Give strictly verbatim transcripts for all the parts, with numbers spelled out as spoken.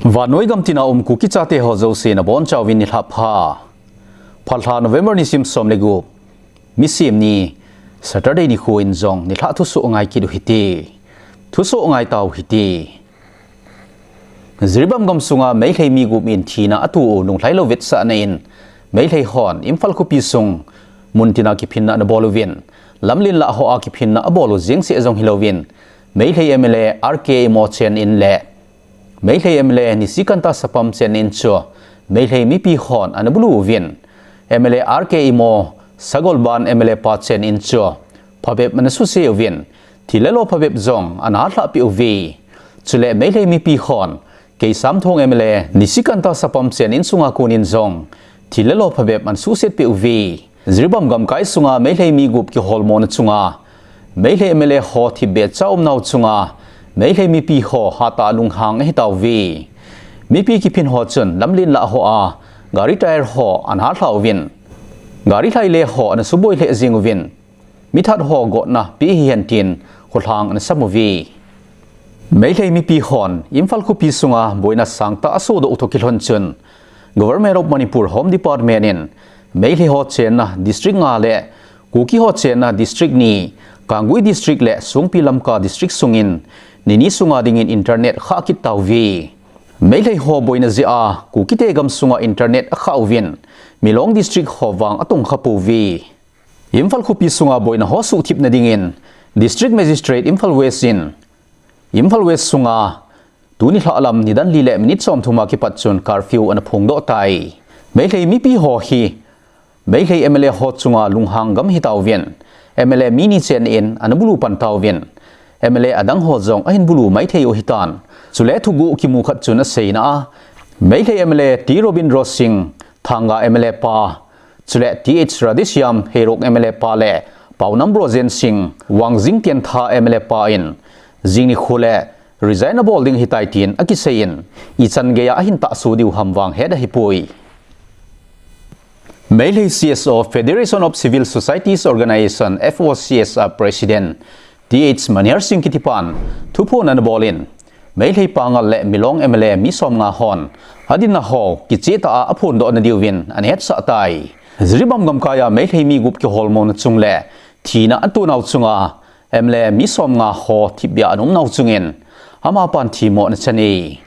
Vannoi gam tina um Kuki chate ho jouse nabonchauvin nilhah pha. Phalbi lha November nisim som le gup, nisim ni, Saturday nikho in jong nilhah thusoh ngai kit u hite. Thusoh ngai tau hite. Jiribam gamsunga Meitei mi gup in thina ato u lunglhailou vetsahna in Meitei hon Imphal khopi sung mun tina kiphinna anabol uvin, lamlen lah hoa kiphinna abol u jeng seh jong hilouvin, Meitei M L A R K Imo chen in le Meitei M L A Nishikanta Sapam chen in chu Meitei mipi hon anabulu uvin, M L A R K Imo Sagolband M L A pa chen in chu phabep anasuse uvin, thil le lo phabep jong anahallhah peh uve. Chule Meitei mipi hon Keisamthong M L A Nishikanta Sapam chen in sunga kon in jong thil le lo phabep anasuhset peh uve. Jiribam gamkai sunga Meitei mi gup kiholmona chunga Meitei M L A ho thipbeh cha umnau chunga Meitei mipi ho hatah a lunghang ahitauve. Mipi kiphin ho chun lamlen lah hoa gari tyre ho anahallhah uvin, gari lhaile ho anasuboi lheh jeng uvin, mithat ho gotna pe hihen tin kholhang anasam uve. Meitei mipi hon Imphal khopi sunga boina sangtah asodoh u toh kilhon chun, Government of Manipur Home Department in Meitei ho chenna district nga le Kuki ho chenna district ni, Kangpokpi District le Songpi Lamka District sungin nini sunga dingin internet akhah kit tauve. Meitei ho boina jeh a Kukite gamsunga internet akhah uvin, Milong District ho vang atongkha pouve. Imphal khopi sunga boina ho suhthipna dingin District Magistrate Imphal West in Imphal West sunga tuni lhahlam nidan li le minute somthum a kipat chun curfew anaphongdoh tai. Meitei mipi ho hi Meitei M L A ho chunga lunghang gam ahitauvin, M L A mi ni chen in anabulu pan tauvin, M L A adang ho jong ahin bulu maithei u ahitan. Chule thuguh kimu khat chun aseina a, Meitei M L A T Robindro Singh, Thanga M L A pa, chule Th Radheshyam, Heirok M L A pa le Paonam Brojen Singh, Wangjing Tentha M L A pa in jing nikho le resign abol ding ahitai tin akiseiyin, ichan geiya ahin tahso diu ham vang het ahipoi. Meitei C S O, Federation of Civil Societies Organization, F O C S A President Th Maniher Singh kitipan thuphon anabol in, Meitei Pangal le Milong M L A mi somnga hon adinna ho kichehtah a aphondoh nadiuvin anahetsah tai. Jiribam gamkaiya Meitei mi gup kiholmona chung le thina atonau chunga M L A mi somnga ho thipbeh a ana umnau chungin amapan themmo anachan e.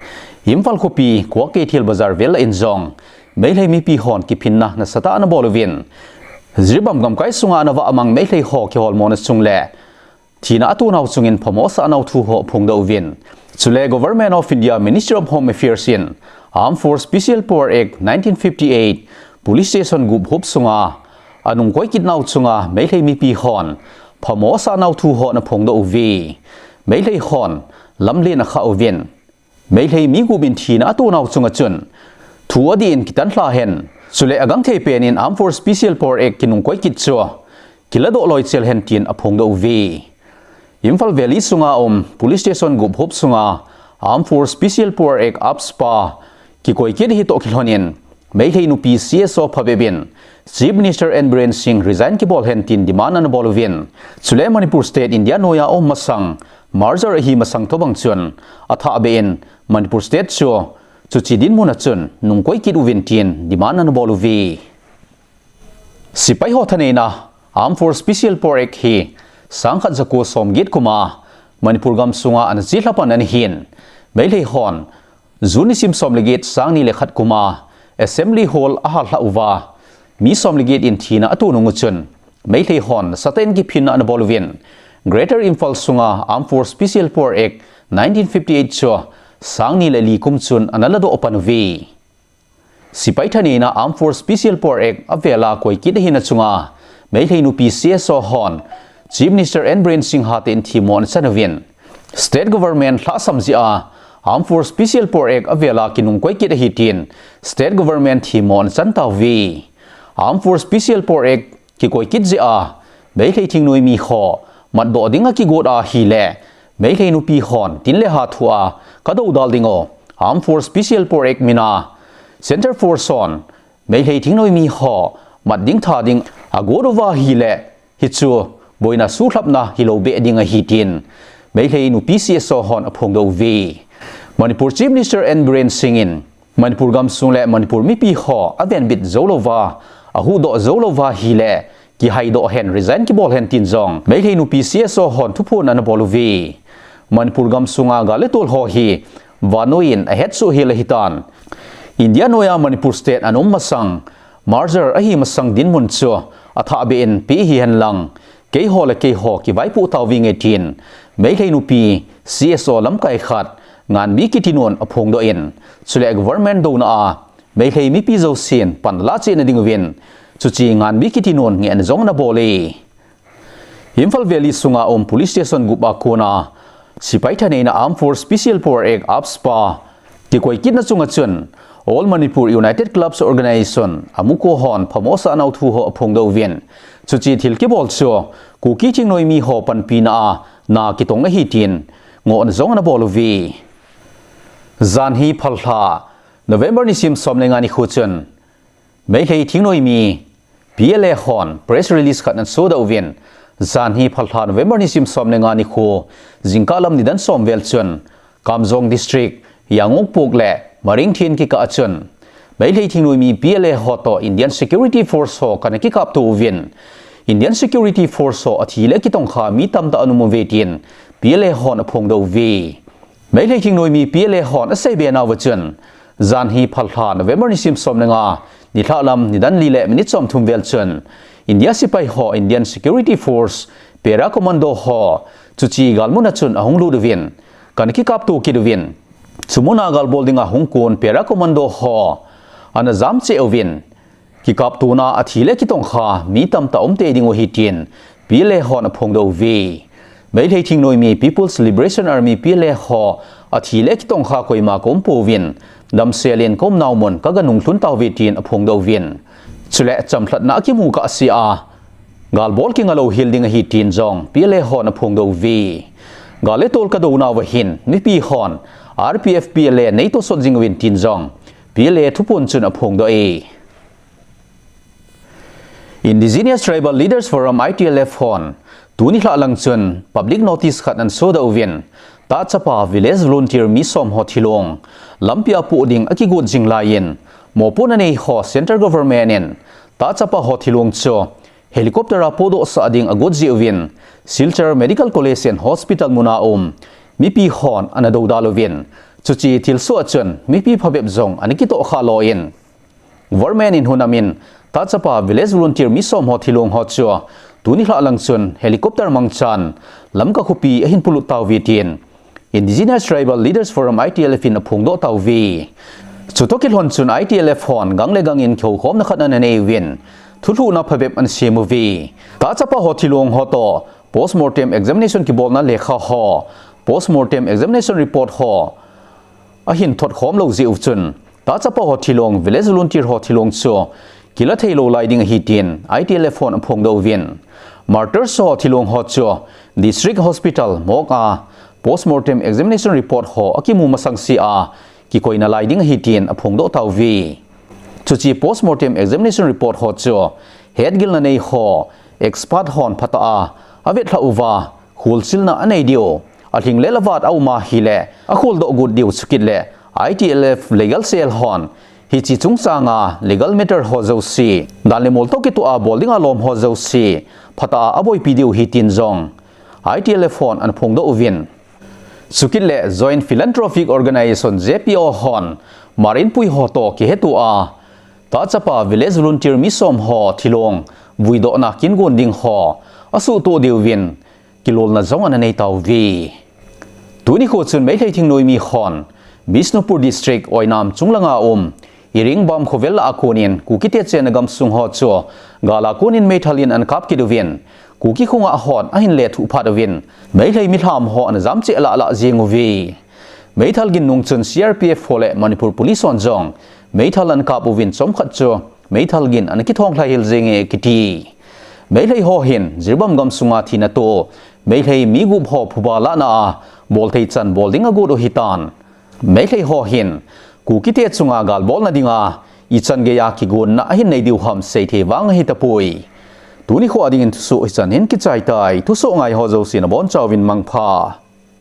Imphal khopi Kuakei thil bazar vel a in jong Meitei mipi hon kiphinna nasatah a anabol uvin, Jiribam gamkai sunga anavah mang Meitei ho kiholmona chung le thina atonau chungin phamo asahnau thu ho aphongdoh uvin. Chule Government of India, Ministry of Home Affairs in Armed Force Special Power Act nineteen fifty-eight, Police Station gup huop sunga anungkoi kitnau chunga Meitei mipi hon phamo asahnau thu ho anaphongdoh uve. Meitei hon lamlen akhah uvin, Meitei mi gup in thina atonau chunga chun thu adih in kitan lha hen. Chule agangthei pen in Armed Force Special Power Act kinungkoi kit chu kiladoh loichel hen tin aphongdoh uve. Imphal Valley sunga um Police Station gup huop sunga Armed Force Special Power Act, AFSPA, kikoi kit ahi toh kilhon in Meitei nupi C S O phabep in Chief Minister N Biren Singh resign kibol hen tin demand anabol uvin. Chule Manipur State India noiya aum masang, merger ahi masang tobang chun athah beh in Manipur State chu chuche dinmun a chun nungkoi kit uvin tin demand anabol uve. Sepai ho thaneina Armed Force Special Power Act hi sangkhat jako somget kum a Manipur gamsunga ana chelha pan ana hin, Meitei hon June nisim som le get, sang ni le khat kum a Assembly Hall ahal lhah uva, mi som le get in thina ato nung uchun Meitei hon nasatah in kiphinna anabol uvin, Greater Imphal sunga Armed Force Special Power Act nineteen fifty-eight chu sang ni le li kum chun ana ladoh pan uve. Sepai thaneina Armed Force Special Power Act avel a koi kit ahina chunga Meitei nupi C S O hon Chief Minister N Biren Singh hatah in themmo anachan uvin, State Government lhahsam jeh a Armed Force Special Power Act avel a kinungkoi kit ahi tin State Government themmo anachan tauve. Armed Force Special Power Act kikoi kit jeh a Meitei thingnoimi ho matdoh ding akigot ahile, Meitei nupi hon tin le ha thua kadoudal ding u, Armed Force Special Power Act mina Centre Force hon Meitei thingnoimi ho mat ding tha ding agot uva ahile, hichu boina suhlhapna hilou beh ding ahi tin Meitei nupi C S O hon aphongdoh uve. Manipur Chief Minister N Biren Singh in Manipur gamsung le Manipur mipi ho avenbit jou louva, ahuhdoh jou louva ahile, kihaidoh hen, resign kibol hen tin jong Meitei nupi C S O hon thuphon ana bol uve. Manipur gamsunga gal le tol ho hi vannoi in ahetsoh hel ahitan, India noiya Manipur state ana um masang, merger ahi masang dinmun chu athahbeh in pe hihen lang, keiho le keiho kivaipoh tauvinge tin Meitei nupi C S O lamkai khat Nganbi kiti nun aphongdoh in, chule government douna a Meitei mipi jousen pan alah cheh na diuvin, chuche Nganbi kiti nun ngehna jong ana bol e. Imphal Valley sunga um police station gup a kona sepai thaneina Armed Force Special Power Act, AFSPA, kikoi kitna chunga chun All Manipur United Clubs Organization, AMUCO hon phamo asah nau thu ho aphongdoh uvin, chuche thil kibol chu Kuki thingnoimi ho panpina a na kitong ahi tin ngohna jong ana bol uve. Janhi phalha November nisim som le nga nikho chun Meitei thingnoimi P L A hon press release khat ana sodoh uvin, janhi phalha November nisim som le nga nikho jingkah lam nidan som vel chun Kamjong District, Yangokpok le Maringthin kikah a chun Meitei thingnoimi P L A ho toh Indian Security Force ho kana kikapto uvin, Indian Security Force ho athi le akitongkha mi tamtah ana um uve tin P L A hon aphongdoh uve. Meitei thingnoimi P L A hon aseibe nauva chun, janhi phalha November nisim som le nga, nilhah lam nidan li le minute som thum vel chun India sepai ho, Indian Security Force, Para Commando ho, chuche galmun a chun ahung lut uvin, kana kikapto kit uvin, chu muna gal bol dinga hung kon Para Commando ho ana jam cheh uvin, kikaptona athi le akitongkha mi tamtah umtei diu ahi tin P L A hon aphongdoh uve. Meitei thingnoimi People's Liberation Army, P L A ho athi le akitongkha koima kaum pouvin, damsel in kaumnau mun kaga nunglhun tauve tin aphongdoh uvin, chule chamlhatna akimu kahsea gal bol kinga lou hel ding ahi tin jong P L A hon aphongdoh uve. Gal le tol kadou nauva hin mipi hon R P F P L A neitosot jing uvin tin jong P L A thuphon chun aphongdoh e. Indigenous Tribal Leaders Forum, I T L F hon tuni nilhah lang chun public notice khat ana sodoh uvin, Tahchapa Village Volunteer mi som ho thilong lampia poh ding akigot jing laiyin, mopohna nei ho Central Government in Tahchapa ho thilong chu helicopter a pohdoh sah ding agot jeh uvin, Silchar Medical College and Hospital muna um mipi hon ana doudal uvin, chuche thilsoh a chun mipi phabep jong ana kitohkhah lou in, Government in hun amin Tahchapa Village Volunteer mi som ho thilong ho chu tuni nilhah lang chun helicopter mangchan Lamka khopi ahin polut tauve tin Indigenous Tribal Leaders Forum, I T L F in aphongdoh tauve. Chutoh kilhon chun I T L F hon gang le gang in kihoukhomna khat ana nei uvin, thulhuhna phabep ana sem uve. Tahchapa ho thilong ho toh postmortem examination kibolna lekha ho, postmortem examination report ho ahin thotkhom lou jeh u chun, Tahchapa ho thilong, Village Volunteer ho thilong chu kila thei lou lai ding ahi tin I T L F hon aphongdoh uvin, Martyrs ho thilong ho chu District Hospital morgue a postmortem examination report ho akimu masang sea kikoina lai ding ahi tin aphongdoh tauve. Chuche postmortem examination report ho chu hetgilna nei ho, expert hon phatah a avetlhah uva, kholchilna anei diu, alhing le lavat aum ahile akholdoh got diu, chukit le I T L F legal cell hon hiche chungchanga legal matter ho jouse, dan le mol toh kitoh a bol dinga lom ho jouse phatah a aboipi diu ahi tin jong I T L F hon ana phongdoh uvin, chukit le Joint Philanthropic Organization, J P O hon Marinpui ho toh kihettoh a, Tahchapa Village Volunteer mi som ho thilong vuidohna kin gon ding ho asuhtoh diuvin kilolna jong ana nei tauve. Tuni nikho chun Meitei thingnoimi hon Bishnupur District, Oinam chunglanga um Iringbam khovel lah a konin Kukite chenna gamsung ho chu gal a konin meithal in ana kap kit uvin, Kuki khonga hon ahin lethuh phat uvin, Meitei milham ho ana jam cheh lah lah jeng uve. Meithal gin nung chun C R P F ho le Manipur Police hon jong meithal ana kap uvin, chomkhat chu meithal gin ana kithong lhai hel jenge kiti. Meitei ho hin Jiribam gamsunga thina toh Meitei mi gup ho phuba lahna a bolthei chan bol ding agot u ahitan, Meitei ho hin Kukite chunga gal bolna dinga ichan geiya kigonna ahin nei diu ham seithei vang ahitapoi. Tuni nikho dingin thusoh hichan hin kichai tai, thusoh ngai ho jouse nabonchauvin mangpha.